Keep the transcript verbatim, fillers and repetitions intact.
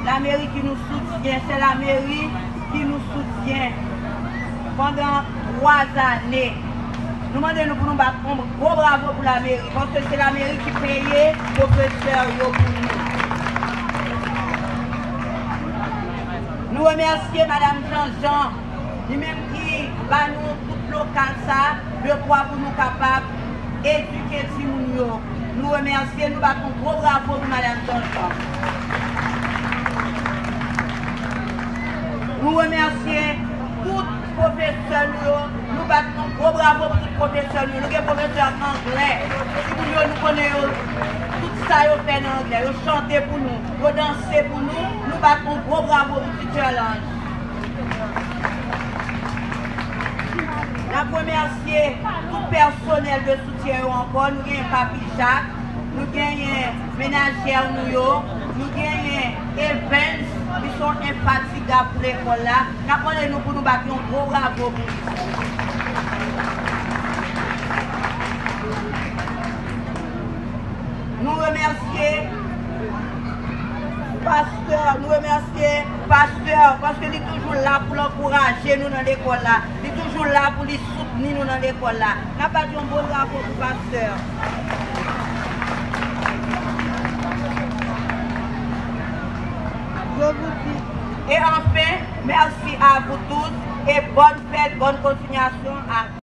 Lameri ki nou soutyen, se lameri ki nou soutyen pandan twa zane. Nou mande nou pou nou bat yon gwo bravo pou lameri, paske se lameri ki peye pwofesè yo pou nou. Nou remèsye Madanm Jean Jean, li menm ki ba nou tout lokal sa, de kwa pou nou kapab edike timoun yo. Nou remèsye, nou bat yon gwo bravo pou Madanm Jean Jean. Nou remèsye tout pwofesè nou yo, nou bat yon gwo bravo pou tout pwofesè nou yo. Nou gen pwofesè anglè, timoun yo nou konnen yo, tout sa yo fè nan anglè, yo chante pou nou, yo danse pou nou, nou bat yon gwo bravo pou Teacher Lange. N ap remèsye tout pèsonèl de soutyen yo ankò. Nou genyen Papi Jak, nou genyen menajè nou yo, nou genyen Evans, li se yon enfatigab pou lekòl la. N ap mande nou pou nou bat yon gwo bravo pou li. Nou remèsye pastè, nou remèsye pastè, paske li toujou la pou l ankouraje nou nan lekòl la. Li toujou la pou li soutni nou nan lekòl la. N ap bat yon bon bravo pou pastè. Je vous dis, et enfin, merci à vous tous et bonne fête, bonne continuation à